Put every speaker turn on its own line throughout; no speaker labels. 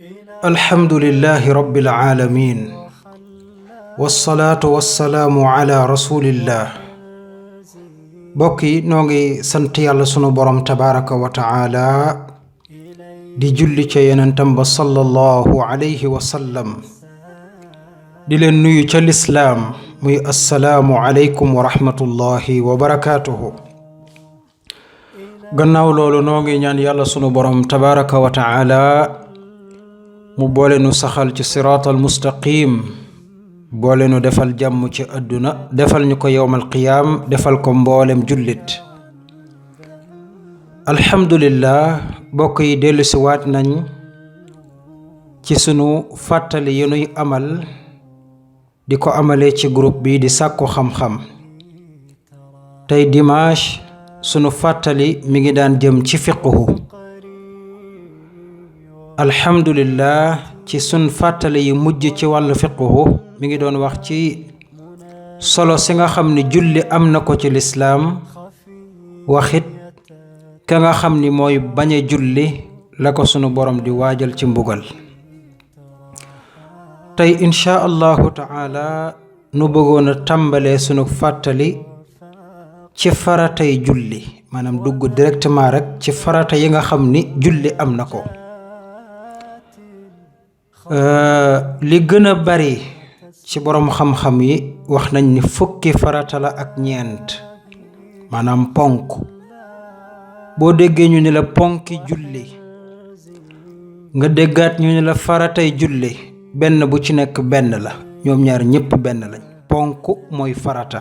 الحمد لله رب العالمين والصلاة والسلام على رسول الله bokki noo ngi sant yàlla sunu borom tabaraka wa taala di julli ca yonentam ba sallallahu alayhi wa sallam di leen nuyu ca lislaam muy assalaamu aleykum wa rahmatullahi wa barakaatuhu. gannaaw loolu noo ngi ñaan yàlla sunu borom tabaraka wa taala mu boole nu saxal ci siraatal mustaqim, boole nu defal jàmm ci àdduna, defal ñu ko yowmal qiyaam, defal ko mboolem jullit. alhamdulillah bokk yi dellu si waat nañ ci sunu fàttali yi nuy amal di ko amalee ci groupe bi di sàkku xam-xam. tey dimanche sunu fàttali mi ngi daan jëm ci fiqhu. alhamdulillah ci sun fàttali yi mujj ci wàllu fiqhu mi ngi doon wax ci solo si nga xam ni julli am na ko ci lislaam, waxit ka nga xam ni mooy bañ a julli la ko sunu borom di waajal ci mbugal. tey insha allahu taala nu bëggoon a tàmbalee sunu fàttali ci faratay julli, maanaam dugg directement rek ci farata yi nga xam ni julli am na ko. li gën a bari ci boroom xam-xam yi wax nañ ni fukki farata la ak ñeent, maanaam ponk. boo déggee ñu ni la ponki julli, nga déggaat ñu ni la faratay julli, benn bu ci nekk benn la, ñoom ñaar ñépp benn lañ. ponk mooy farata.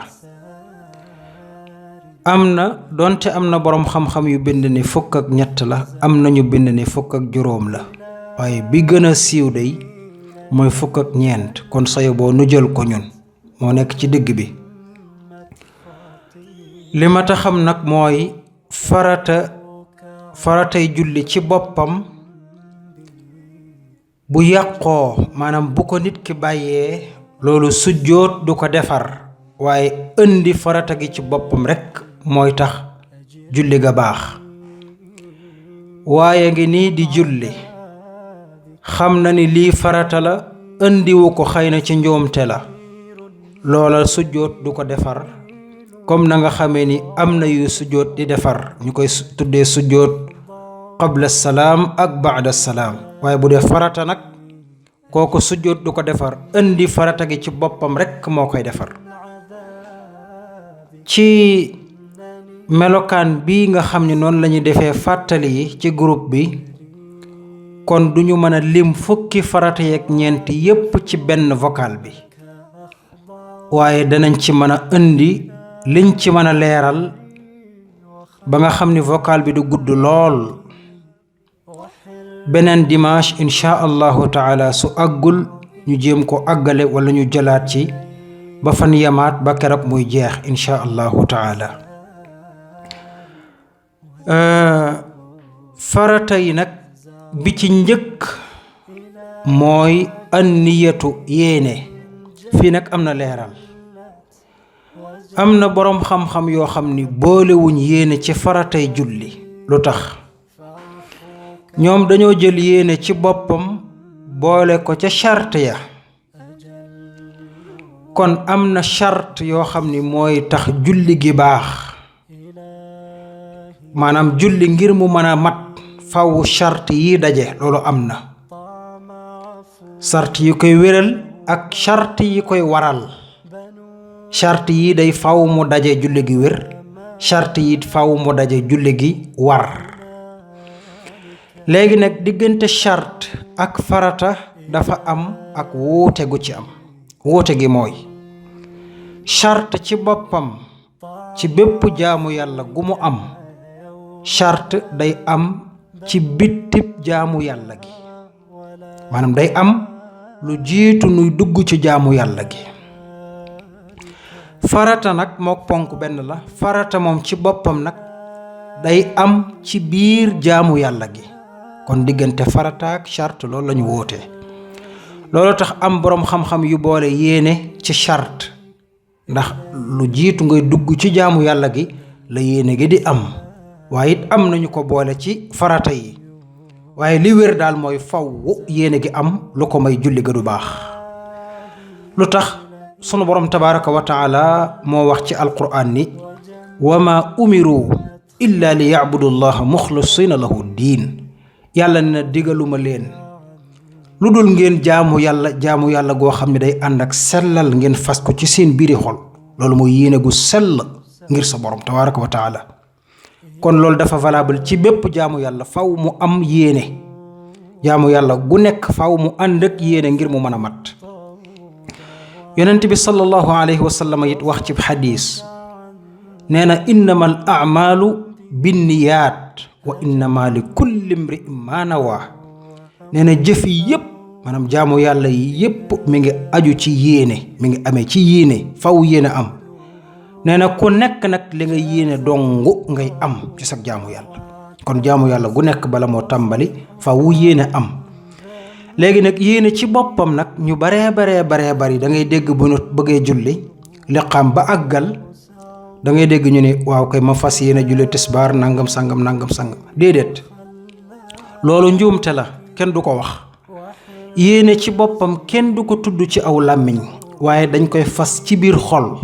am na donte am na boroom xam-xam yu bind ni fukk ak ñett la, am na ñu bind ni fukk ak juróom la, waaye bi gën a siiw day mooy fukk ak ñeent. kon sayo boo nu jël ko, ñun moo nekk ci digg bi. li ma ta xam nag mooy faratay julli ci boppam bu yàqoo, maanaam bu ko nit ki bàyyee, loolu sujjóot du ko defar, waaye indi farata gi ci boppam rekk mooy tax julli ga baax. waaye ngi nii di julli, xam na ni lii farata la, indiwu ko, xëy na ci njuumte la, loola sujjóot du ko defar. comme na nga xamee ni am na yu sujjóot di defar, ñu koy tuddee sujjóot qabla salaam ak baada salaam. waaye bu dee farata nag, kooku sujjóot du ko defar, indi farata gi ci boppam rekk moo koy defar. ci melokaan bii nga xam ni noonu lañuy defee fàttali yi ci groupe bi, kon duñu mën a lim fukki farata yeeg ñeent yépp ci benn vocal bi, waaye danañ ci mën a indi liñ ci mën a leeral ba nga xam ni vocal bi du gudd lool. beneen dimanche insha allahu taala su àggul ñu jéem ko àggale wala ñu jëlaat ci ba fan yamaat ba keroog muy jeex insha allahu taala. farata yi nag bi ci njëkk mooy anniyatu, yéene. fii nag am na leeral. am na boroom xam-xam yoo xam ni boolewuñ yéene ci faratay julli. lu tax? ñoom dañoo jël yéene ci boppam boole ko ca charte ya. kon am na charte yoo xam ni mooy tax julli gi baax, maanaam julli ngir mu mën a mat faw charte yi daje. loolu am na charte yi koy wéral ak charte yi koy waral. charte yi day faw mu daje julli gi wér, charte yi faw mu daje julli gi war. léegi nag diggante charte ak farata dafa am ak wuute gu ci am. wuute gi mooy charte ci boppam ci bépp jaamu yàlla gu mu am, charte day am ci bittib jaamu yàlla gi, maanaam day am lu jiitu nuy dugg ci jaamu yàlla gi. farata nag mook ponk benn la. farata moom ci boppam nag day am ci biir jaamu yàlla gi. kon diggante farata ak charte loolu lañu wóote. loolu tax am boroom xam-xam yu boole yéene ci charte, ndax lu jiitu ngay dugg ci jaamu yàlla gi la yéene gi di am. waaye it am nañu ko boole ci farata yi, waaye li wér daal mooy faw yéene gi am lu ko may julli ga du baax. lu tax sunu borom tabaraka wa taala moo wax ci alquran ni wa ma umiru illa li yacbudu llaha muxlisina lahu diin. yàlla ne na digaluma leen lu dul ngeen jaamu yàlla goo xam ne day ànd ak sellal, ngeen fas ko ci seen biiri xol. loolu mooy yéene gu sell ngir sa borom tabaraka wa taala. kon loolu dafa valable ci bépp jaamu yàlla, faw mu am yéene. jaamu yàlla gu nekk faw mu ànd ak yéene ngir mu mën a mat. yonent bi sallallahu alayhi wa sallam it wax ci xadiis nee na innama al a'maalu binniyaat wa innama li kulli imri'in ma nawaa. nee na jëf yi yépp, maanaam jaamu yàlla yi yépp mi ngi aju ci yéene, mi ngi amee ci yéene, faw yéene am. nee na ku nekk nag li nga yéene dong ngay am ci sa jaamu yàlla. kon jaamu yàlla gu nekk bala moo tàmbali faw yéene am. léegi nag yéene ci boppam nag ñu baree bari da ngay dégg bu ñu bëggee julli liqaam ba àggal da ngay dégg ñu ne waaw kay ma fas yéene julli tisbaar nangam sangam. déedéet, loolu njuumte la, kenn du ko wax. yéene ci boppam kenn du ko tudd ci aw làmmiñ, waaye dañ koy fas ci biir xol.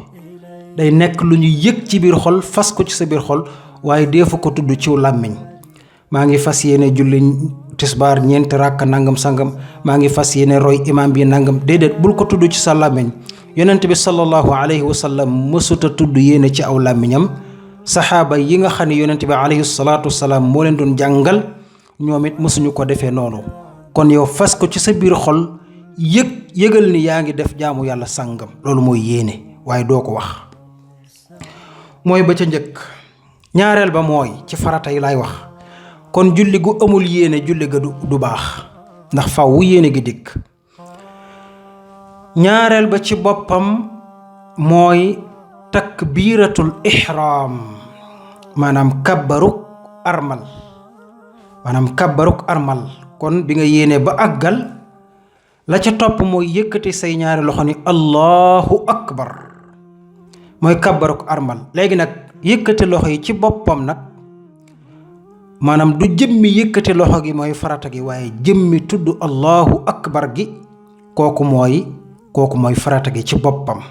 day nekk lu ñu yëg ci biir xol, fas ko ci sa biir xol, waaye deefu ko tudd ciw làmmiñ. maa ngi fas yéene julli tisbaar 4 rakk nangam sangam, maa ngi fas yéene roy imam bi nangam. déedéet, bul ko tudd ci sa làmmiñ. yonent bi sallallahu alayhi wa sallam mësuta tudd yéene ci aw làmmiñam. saxaaba yi nga xam ne yonent bi alayhi salaatu wasalaam moo leen doon jàngal, ñoom it mësuñu ko defee noonu. kon yow fas ko ci sa biir xol, yëgal ni yaa ngi def jaamu yàlla sàngam. loolu mooy yéene, waaye doo ko wax. mooy ba ca njëkk. ñaareel ba mooy ci farata yi laay wax. kon julli gu amul yéene, julli ga du baax, ndax faw yéene gi dikk. ñaareel ba ci boppam mooy takbiratul ihram, maanaam kabbaruk armal. kon bi nga yéene ba àggal, la ca topp mooy yëkkati say ñaari loxo ni allahu akbar, mooy kabbaruk armal. léegi nag yëkkati loxo yi ci boppam nag, maanaam du jëmmi yëkkati loxo gi mooy farata gi, waaye jëmmi tudd allahu akbar gi kooku mooy farata gi ci boppam.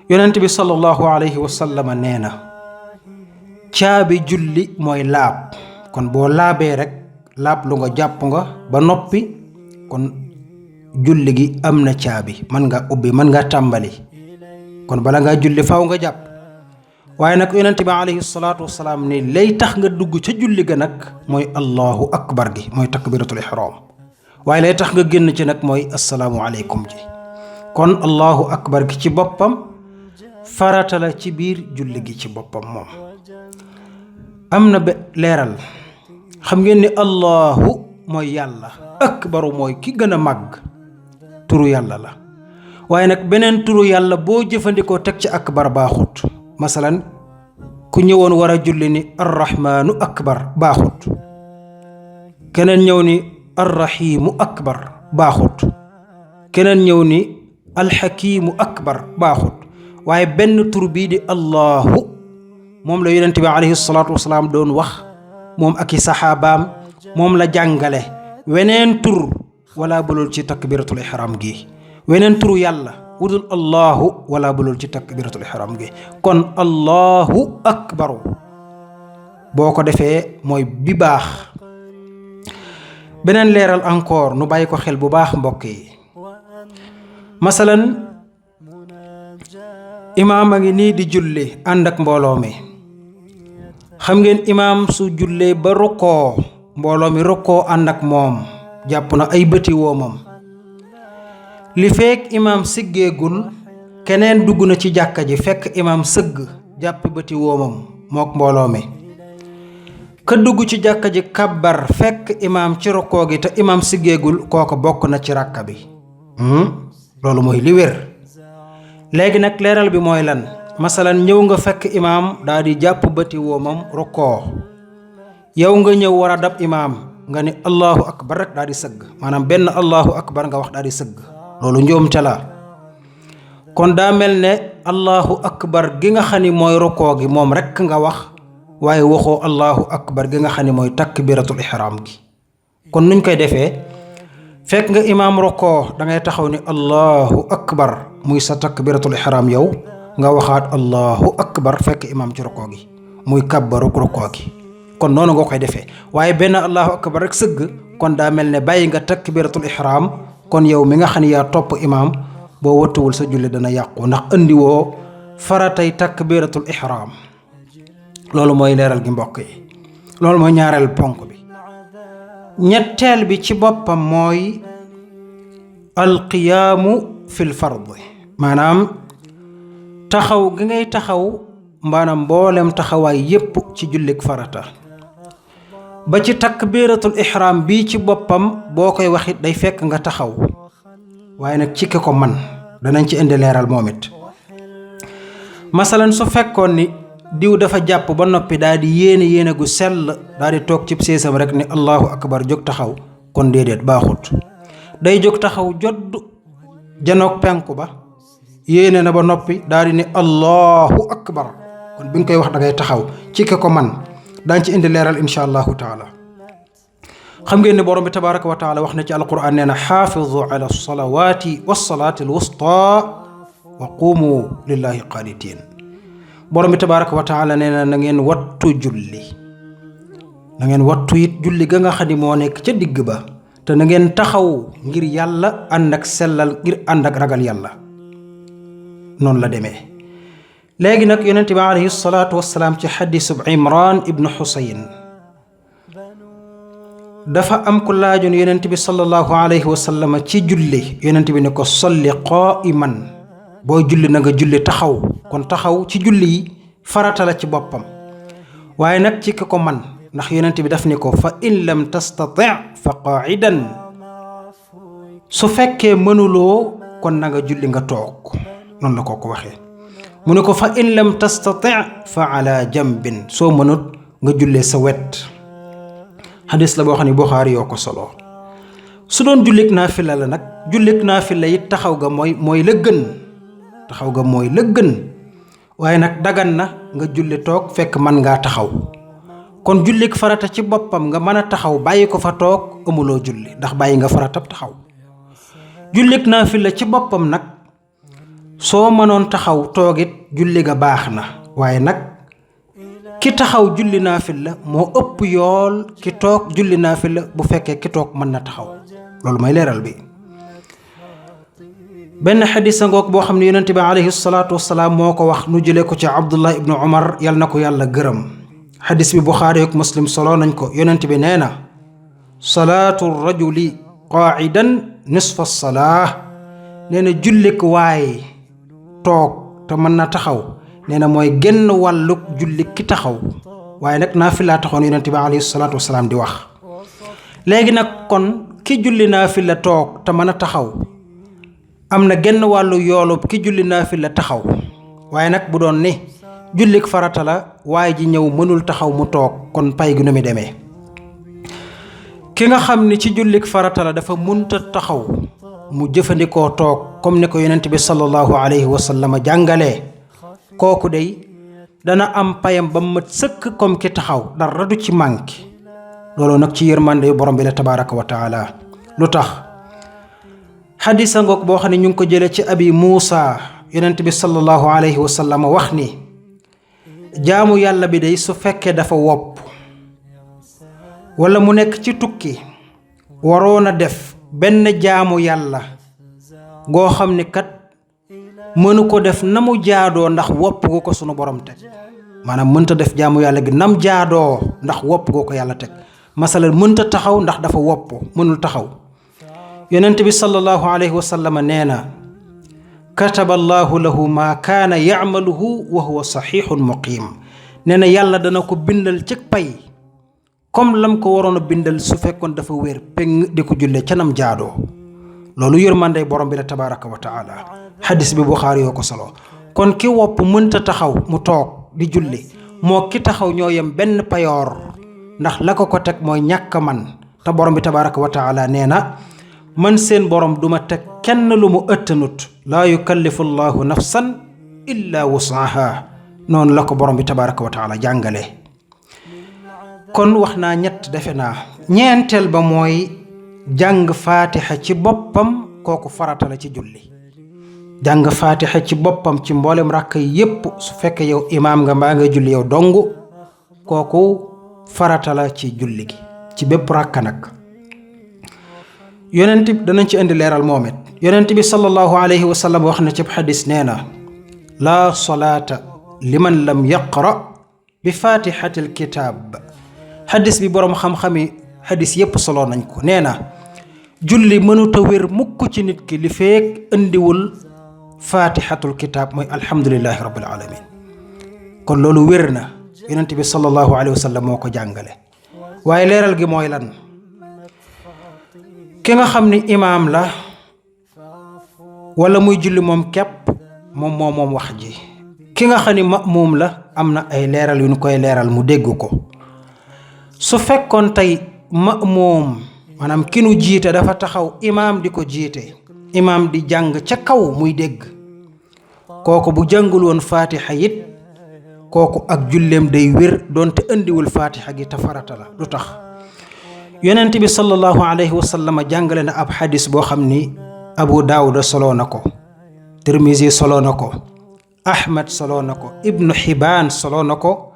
yonent bi sallallahu alayhi wa sallam nee na caabi julli mooy laab. kon boo laabee rek laab lu nga jàpp nga ba noppi, kon julli gi am na caabi, mën nga ubbi, mën nga tàmbali. kon bala ngaa julli faw nga jàpp. waaye nag yonent bi alayhi salaatu wasalaam ne lay tax nga dugg ca julli ga nag mooy allahu akbar gi, mooy takbiratul ihram. waaye lay tax nga génn ci nag mooy assalaamu aleykum ji. kon allahu akbar gi ci boppam farata la ci biir julli gi ci boppam. moom am na leeral. xam ngeen ni allahu mooy yàlla, akbaru mooy ki gën a màgg, turu yàlla la. waaye nag beneen turu yàlla boo jëfandikoo teg ci akbar baaxut. masalan ku ñëwoon war a julli ni arrahmaanu akbar baaxut. keneen ñëw ni arrahiimu akbar baaxut. keneen ñëw ni alxakiimu akbar baaxut. waaye benn tur bii di allahu moom la yonent bi alayhi salaatu wasalaam doon wax, moom ak i saxaabaam, moom la jàngale. weneen tur wala bulul ci takbiratul ihram gi, weneen turu yàlla wudul allahu wala bulul ci takbiratul ihram gi. kon allahu akbaru boo ko defee mooy bi baax. beneen leeral encore nu bàyyi ko xel bu baax mbokk yi. masalan imaam a ngi nii di julli ànd ak mbooloo mi. xam ngeen imaam su jullee ba rukkoo, mbooloo mi rukkoo ànd ak moom, jàpp na ay bëti woomam. li fekk imaam siggeegul, keneen dugg na ci jàkka ji fekk imaam sëgg jàpp bëti woomam mook mbooloo mi. ka dugg ci jàkka ji kabbar fekk imaam ci rukkoo gi te imaam siggeegul, kooku bokk na ci ràkka bi. loolu mooy li wér. léegi nag leeral bi mooy lan. masalan ñëw nga fekk imaam daal di jàpp bëti woomam rukkoo, yow nga ñëw war a dab imaam nga ni allahu akbar rek daal di sëgg, maanaam benn allahu akbar nga wax daal di sëgg. loolu njuumte la. kon daa mel ne allahu akbar gi nga xam ni mooy rukkoo gi moom rek nga wax, waaye waxoo allahu akbar gi nga xam ne mooy takbiratul ihram gi. kon nuñ koy defee, fekk nga imaam rokoo da ngay taxaw ni allahu akbar muy sa takbiratul ihram yow, nga waxaat allahu akbar fekk imaam ci rokoo gi muy kabbaru rokoo gi. kon noonu nga koy defee, waaye benn allahu akbar rek sëgg, kon daa mel ne bàyyi nga takbiratul ihram. kon yow mi nga xam ne yaa topp imaam, boo wattuwul sa julli dana yàqu, ndax andiwoo faratay takbiratul ihram. loolu mooy leeral gi mbokk yi, loolu mooy ñaareel ponk bi. ñetteel bi ci boppam mooy alqiyaamu fil fard, maanaam taxaw gi ngay taxaw, maanaam mboolem taxawaay yépp ci jullik farata. ba ci takbiratul ihram bii ci boppam boo koy waxit day fekk nga taxaw, waaye nag ci ki ko man danañ ci indi leeral moom it. masalan su fekkoon ni diw dafa jàpp ba noppi daal di yéene gu sell, daal di toog ci séesam rek ni allahu akbar jóg taxaw, kon déedéet baaxut. day jóg taxaw jodd janoog penku ba, yéene na ba noppi daal di ni allahu akbar, kon bi nga koy wax da ngay taxaw ci ki ko man. daañ ci indi leeral insha allahu taala. xam ngeen ne borom bi tabaraka wa taala wax na ci alquran nee na xaafizu ala salawaati wasalaati alwusta wa qumu lillahi qaanitiin. borom bi tabaraka wa taala nee na ngeen wattu julli, na ngeen wattu it julli ga nga xam ne moo nekk ca digg ba, te na ngeen taxaw ngir yàlla ànd ak sellal, ngir ànd ak ragal yàlla. noonu la demee. léegi nag yonente bi alayhi salaatu wassalaam ci xadisu Imran ibnu Xusayn dafa am ku laajoon yonente bi sallallahu alayhi wa sallam ci julli. yonente bi ne ko solli qaa'iman, boo julli na nga julli taxaw. kon taxaw ci julli yi farata la ci boppam, waaye nag ci ki ko man, ndax yonente bi daf ni ko fa in lam tastati' fa qaa'idan, su fekkee mënuloo kon na nga julli nga toog. noonu la ko waxee. mu ne ko fa in lam tastati' fa ala jambin, soo mënut nga jullee sa wet. xadis la boo xam ne Buxaari yoo ko solo. su doon jullik naafila la nag, jullik naafila it taxaw ga mooy la gën, taxaw ga mooy la gën, waaye nag dagan na nga julli toog fekk man ngaa taxaw. kon jullik farata ci boppam nga mën a taxaw bàyyi ko fa toog, amuloo julli, ndax bàyyi nga faratab taxaw. jullik naafila ci boppam nag soo mënoon taxaw toogit julli ga baax na, waaye nag ki taxaw julli naafila moo ëpp yool ki toog julli naafila bu fekkee ki toog mën na taxaw. loolu mooy leeral bi. benn xadis ngoog boo xam ne yonente bi alayhi salaatu wassalaam moo ko wax, nu jëlee ko ci Abdullah ibnu Umar, yal na ko yàlla gërëm. xadis bi Buxaari ak Muslim solo nañ ko. yonente bi nee na salaatu rajuli qaa'idan nisfa salaah, nee na jullik waaye toog te mën na taxaw, nee na mooy genn wàlluk julli ki taxaw. waaye nag naafila taxoon yonente bi alayhi salaatu wasalaam di wax. léegi nag kon ki julli naafila toog te mën a taxaw am na genn wàllu yoolub ki julli naafila taxaw. waaye nag bu doon ni jullik farata la, waaye ji ñëw mënul taxaw mu toog, kon pay gi nu muy demee. ki nga xam ni ci jullik farata la dafa munta taxaw, mu jëfandikoo toog comme ni ko yonent bi sallallahu alayhi wa sallam jàngalee, kooku day dana am payam ba mat sëkk comme ki taxaw, dara du ci manqué. loolu nag ci yërmande yu borom bi la tabaraka wa taala. lu tax xadisa ngoog boo xam ne ñu ngi ko jëlee ci abi Muusa, yonent bi sallallahu alayhi wa sallam wax ni jaamu yàlla bi day su fekkee dafa wopp wala mu nekk ci tukki, waroon a def benn jaamu yàlla goo xam ni kat mënu ko def na mu jaadoo ndax wopp gu ko sunu borom teg. maanaam mënta def jaamu yàlla gi nam jaadoo ndax wopp gu ko yàlla teg. masalan mënta taxaw ndax dafa wopp, mënul taxaw. yonent bi sallallahu alayhi wa sallam nee na kataba allahu lahu ma kaana ya'maluhu wa huwa saxiixun muqiim. nee na yàlla dana ko bindal ci pay comme lam ko waroon a bindal su fekkoon dafa wér peng di ko julle ca nam jaadoo. loolu yërmande borom bi la tabaraka wa taala. xadis bi Buxaari yoo ko solo. kon ki wopp mënta taxaw mu toog di julli, moo ki taxaw ñoo yem benn payoor, ndax la ko teg mooy ñàkk man. te borom bi tabaraka wa taala nee na man seen borom duma teg kenn lu mu ëttanut, laa yukallifu llahu nafsan illa wusaha. noonu la ko borom bi tabaraka wa taala jàngale. kon wax naa ñett defe naa ñeenteel ba mooy jàng faatiha ci boppam kooku farata la ci julli. jàng faatiha ci boppam ci mboolem rakk yépp su fekkee yow imaam nga mbaa nga julli yow dong kooku farata la ci julli gi ci bépp rakka nag. yonent bi danañ ci indi leeral moom it yonent bi sallallahu alayhi wa sallam wax na ci xadis nee na laa salaata liman lam yaqra bi faatihatil kitaab. xadis bi boroom xam-xami xadis yépp solo nañ ko. nee na julli mënuta wér mukk ci nit ki li feek indiwul faatihatul kitaab mooy alhamdulillahi rabbil alamin. kon loolu wér na yonent bi sallallahu alayhi wa sallam moo ko jàngale. waaye leeral gi mooy lan? ki nga xam ni imaam la wala muy julli moom képp moom wax ji. ki nga xam ni ma'muum la am na ay leeral yu ñu koy leeral mu dégg ko. su fekkoon tey ma'muum maanaam ki nu jiite dafa taxaw imaam di ko jiite imaam di jàng ca kaw muy dégg kooku bu jàngul woon faatiha it kooku ak julleem day wér doonte indiwul faatiha gi te farata la. lu tax? yonent bi sallallahu alayhi wa sallam jàngale na ab xadis boo xam ni Abu Daawuda soloo na ko, Tirmisi soloo na ko, Ahmad soloo na ko, Ibnu Xibaan soloo na ko.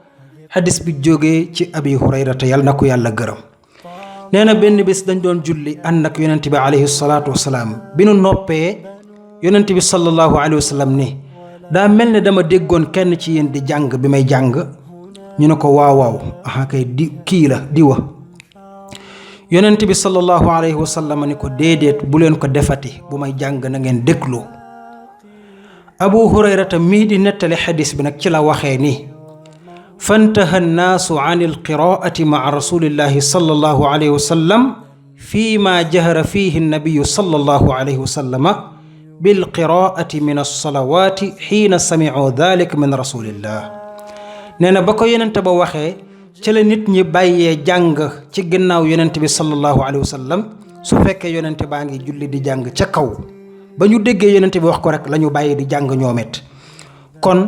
xadis bi jógee ci Abi Hurayrata yàlla na ko yàlla gërëm. nee na benn bés dañ doon julli ànd ak yonent bi alayhi salaatu wasalaam. bi nu noppee yonent bi sallallahu alayhi wa sallam ni daa mel ne dama déggoon kenn ci yéen di jàng bi may jàng. ñu ne ko waaw aha kay kii la diwa. yonent bi sallallahu alayhi wa sallam ni ko déedéet bu leen ko defati bu may jàng na ngeen déglu. Abu Hurayrata mii di nettali xadis bi nag ci la waxee ni fantaha nnaasu an alqiraati maa rasulillahi sallallahu alayhi wa sallam fi ma jahara fihi nnabiyu sallallahu alayhi wa sallama bilqiraati min alsalawaati xiina samicuu dalik min rasulillah. nee na ba ko yonent ba waxee ci la nit ñi bàyyee jàng ci ginnaaw yonent bi sallallahu alayhi wa sallam su fekkee yonent baa ngi julli di jàng ca kaw ba ñu déggee yonent bi wax ko rek la ñu bàyyi di jàng ñoomet. kon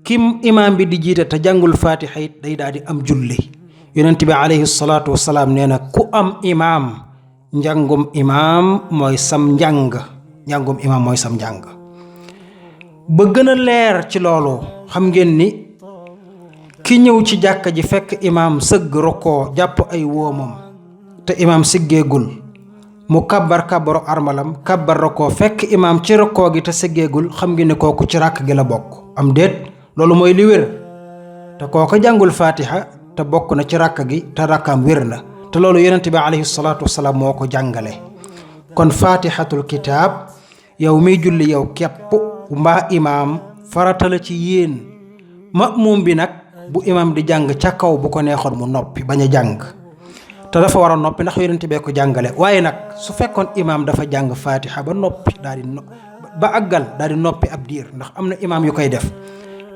kim imaam bi di jiite te jàngul faatiha it day daal di am julli. yonent bi alayhi salaatu wasalaam nee na ku am imaam njàngum imaam mooy sam njàng ba gën a leer ci loolu xam ngeen ni ki ñëw ci jàkka ji fekk imaam sëgg rokkoo jàpp ay woomam te imaam siggeegul mu kabbaru armalam kabbar rokkoo fekk imaam ci rokkoo gi te siggeegul xam ngeen ne kooku ci ràkk gi la bokk am déet? loolu mooy li wér. te kooka jàngul faatiha te bokk na ci ràkk gi te ràkkaam wér na te loolu yonent bi alayhi salaatu wasalaam moo ko jàngale. kon faatihatul kitaab yow miy julli yow képp mbaa imaam farata la ci yéen. ma'muum bi nag bu imaam di jàng ca kaw bu ko neexoon mu noppi bañ a jàng te dafa war a noppi ndax yonent bee ko jàngale. waaye nag su fekkoon imaam dafa jàng faatiha ba noppi ba àggal daal di noppi ab diir ndax am na imaam yu koy def.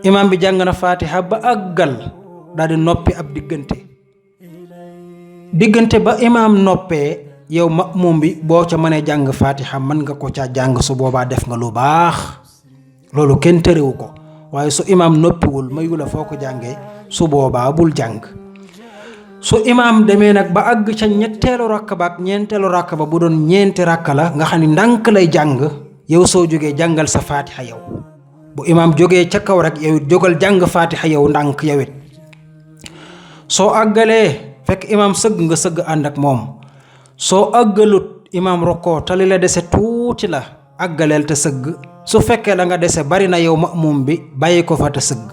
imaam bi jàng na faatiha ba àggal daal di noppi ab diggante ba imaam noppee yow ma'muum bi boo ca mënee jàng faatiha mën nga ko caa jàng su boobaa def nga lu baax loolu kenn terewu ko. waaye su imaam noppiwul mayu la foo ko jàngee su boobaa bul jàng. su imaam demee nag ba àgg ca ñetteelu rakk ba ak ñeenteelu rakk ba bu doon ñeenti rakk la nga xam ni ndànk lay jàng yow soo jógee jàngal sa faatiha yow. bu imaam jógee ca kaw rek yow it jógal jàng faatiha yow ndànk yow it. soo àggalee fekk imaam sëgg nga sëgg ànd ak moom. soo àggalut imaam rokkoo te li la dese tuuti la àggaleel te sëgg. su fekkee la nga dese bari na yow ma'muum bi bàyyi ko fa te sëgg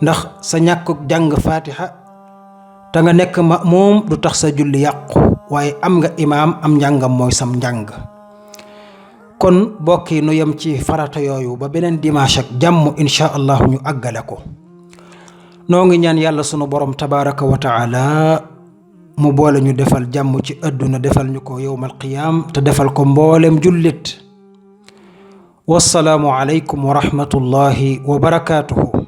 ndax sa ñàkkuk jàng faatiha te nga nekk ma'muum du tax sa julli yàqu waaye am nga imaam am njàngam mooy sam njàng. kon bokk yi nu yem ci farata yooyu ba beneen dimanche ak jàmm insha allah ñu àggale ko. noo ngi ñaan yàlla sunu borom tabaraka wa taala mu boole ñu defal jàmm ci àdduna defal ñu ko yowmal qiyaam te defal ko mboolem jullit. wassalaamu aleykum wa rahmatullahi wa barakaatuhu.